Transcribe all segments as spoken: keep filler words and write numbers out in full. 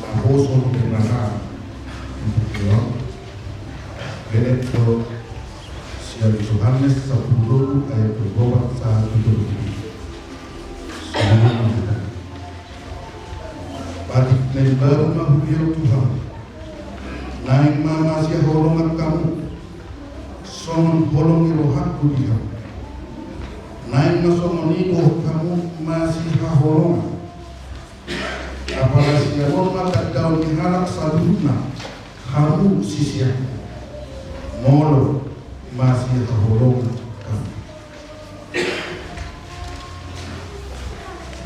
Naposo ni Debata. Belek do sian Johannes sampulu tolu ayat dua pulu opat sahat tu tolu pulu. Patik na imbaru ma huria Tuhan. Naeng ma masihaholongan hamu songon holong ni rohangku di hamu. Naeng ma songon i dohot hamu masihaholongan. Apala sian on ma tandaon ni halak saluhutna hamu sisean, molo masihaholongan hamu.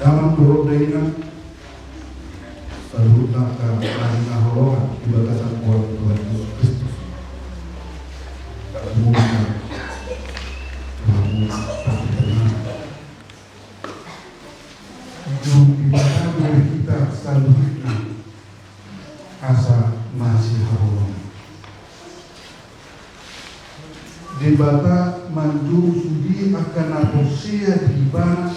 Damang dohot dainang saluhutna, angka na hinaholongan di bagasan goar ni Tuhan Jesus Kristus. Saluhutna, Tuhan, Tuhan. Dung dipatadu hita saluhutna asa masihaholongan. Debata manjou sude angka na porsea di Ibana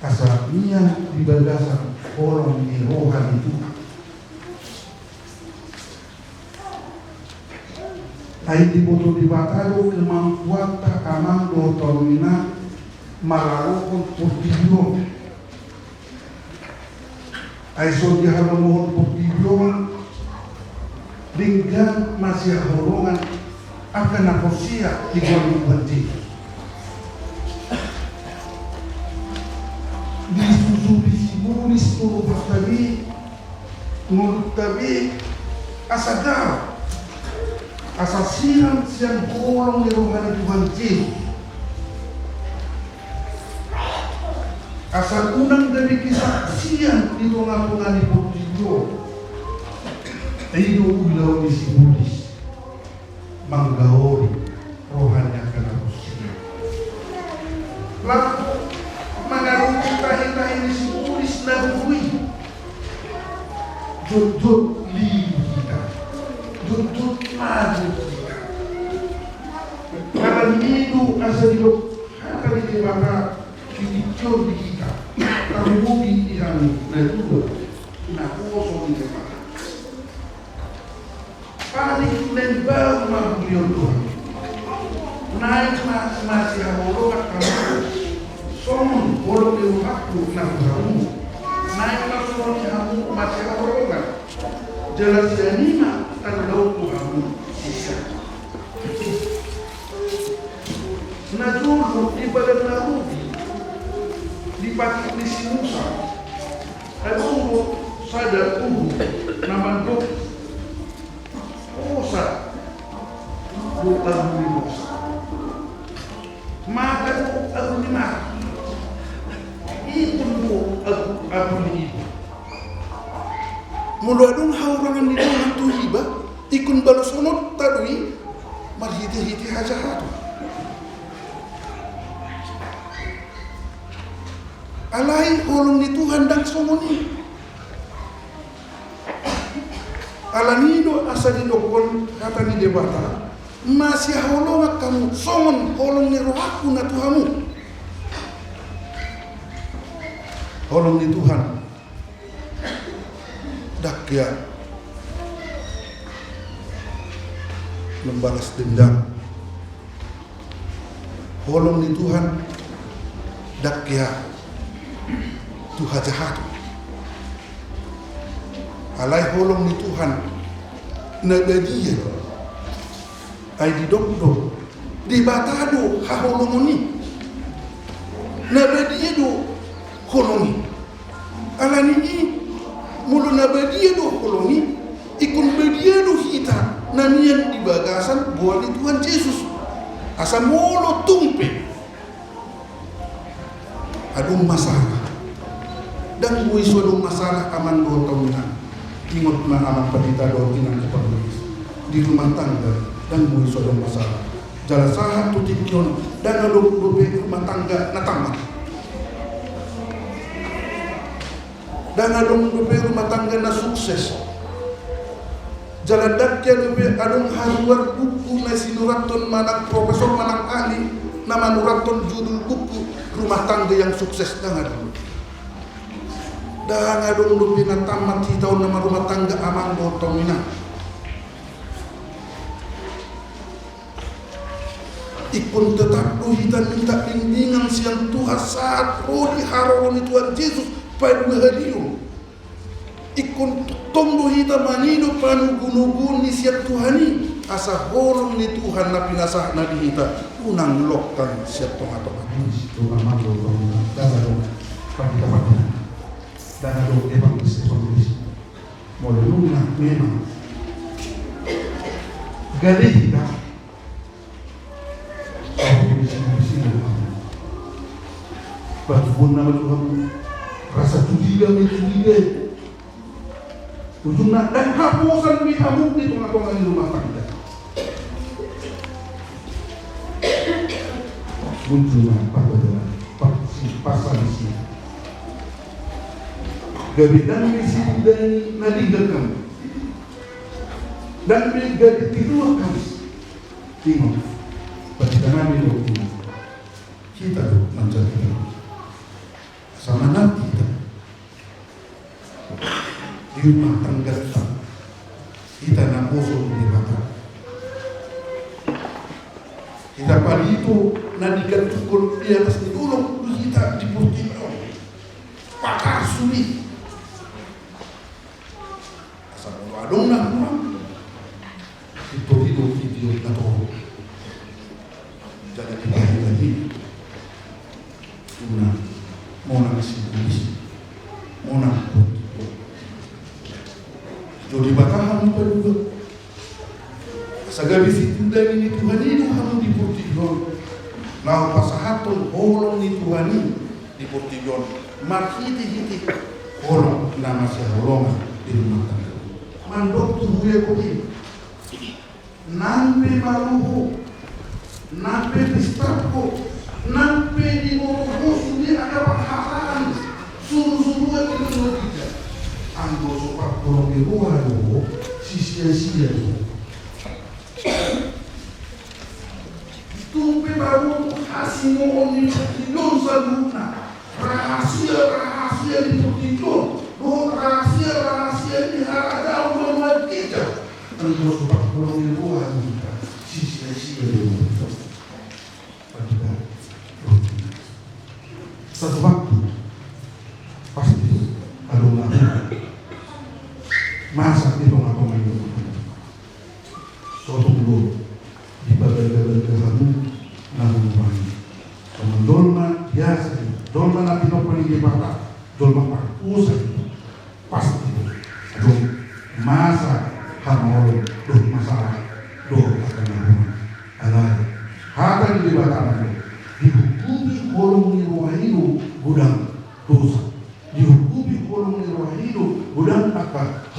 asa mian di bagasan holong ni roha ni Tuhan. Ai diboto Debata do kemampuanta amang dohot hamu inang maralohon portibi on. Ai songon dia halomohon portibi on, denggan masihaholongan angka na porsea di goar ni Tuhan Jesus. Disusuri si Paulus tu rohanta be, ngolunta be, asa gau, asa siram sian holong ni roha ni Tuhan Jesus. Asa unang gabe kesaksian di tongatonga ni portibi on. I do ulaon ni si Paulus manggaoli roha ni angka na porsea. Laho mangadopi tahetahe ni si Paulus na boru i. Jotjot lilu hita, jotjot maju hita. Alani i do asa didok hata ni Debata di tingki on di hita, tarlumobi di hami na dua naposo ni Debata. Patik na imbaru ma huria Tuhan. Naeng ma masihaholongan hamu songon holong ni rohangku na tu hamu. Naeng ma songon i hamu masihaholongan. Jala sian i ma tandaon tu hamu sisean. Na jolo di Padan na Robi, di patik ni si Musa, adong do sada uhum na mandok: Hosa do ahu ni hosa, mata do ahu ni mata, ipun do ahu, ahu ni ipun. Molo adong hahurangan ni dongan tu iba, ingkon balosononta do i marhitehite hajahaton. Alai holong ni Tuhan ndang songon i. Alani i do asa didokkon hata ni Debata: Masihaholongan hamu songon holong ni rohangku na tu hamu. Holong ni Tuhan ndang hea membalas dendam. Holong ni Tuhan ndang hea tu hajahaton. Alai holong ni Tuhan na badia do. Ai didok do, Debata do haholongon i. Na badia do holong i. Alani i, molo na badia do holong i, ingkon badia do hita na mian di bagasan goar ni Tuhan Jesus. Asa molo tung pe adong masalah, ndang boi so adong masalah, amang dohot hamu inang. Ingot ma, amang pandita dohot inang parlogis, di rumah tangga ndang boi so adong masalah. Jala sahat tu tingki on, ndang adong dope rumah tangga na tamat. Ndang adong dope rumah tangga na sukses. Jala ndang hea dope adong haruar buku na sinurathon manang profesor manang ahli na manurathon judul buku Rumah Tangga yang Sukses, ndang adong. Ndang adong dope na tammat hita on na marrumah tangga, amang dohot hamu inang. Ingkon tetap do hita minta bimbingan sian Tuhan sahat ro di haroro ni Tuhan Jesus paduahalihon. Ingkon tongtong do hita mangido panogunoguon ni sian Tuhan i, asa holong ni Tuhan na pinasahatna di hita unang longkang sian tongatonga. Amang dohot hamu inang, ndang adong pandita-pandita, ndang adong evangelis-evangelis. Molo nunga memang gale hita, patubuhon nama tu hamu rasa curiga, mencurigai. Ujungna ndang haposan be hamu di tongatonga ni rumah tangga. Muncul ma parbedaan, par-, si-, parsalisian. Gabe ndang be sitindangkon na denggan hamu. Ndang be gabe tiruan hamu. Ingot, panditanami do ingot. Hita do manjadi ingot. Asa manat hita di rumah tangganta, hita naposo ni Debata. Hita palito na digantungkon di atas ni dolok do hita di portibi on. Patarsu i. Asa molo adong na hurang, ditorus do video na torop. Jadi dipaingat i. Unang monang sibolis, monang portibi on. Jadi batahan lupa juga. Asa gabe sitindangi ni Tuhan i do hamu di portibi on. Laho pasahathon holong ni Tuhan i di portibi on marhitehite holong na masihaholongan di rumah tangga. Mandok tu huria kopi. Nang pe maruhu, nang pe pistar ho, nang pe diboto ho sude angka parhataan, surusuruan di lingkungan kita. Anggo so parholong ni roha do ho, sisia-sia do ho. Tung pe baru hasimoon ni portibi on saluhutna. Rahasia-rahasia ni portibi on dohot rahasia-rahasia ni harajaon na mangkija. Anggo so parholong ni roha do hita, sisia-sia do. Satu waktu pasti adong na masa di tongatonga ni. Sotung do dibagabagaon hamu na hurang i. Songon jolma biasa i, jolma na tinompa ni Debata, jolma pardosa i, pasti do adong masa hamaolon dohot masalah dohot angka na hurang. Alai hata ni Debata ma do, dihukupi holong ni roha i do godang dosa. Dihukupi holong ni roha i do godang angka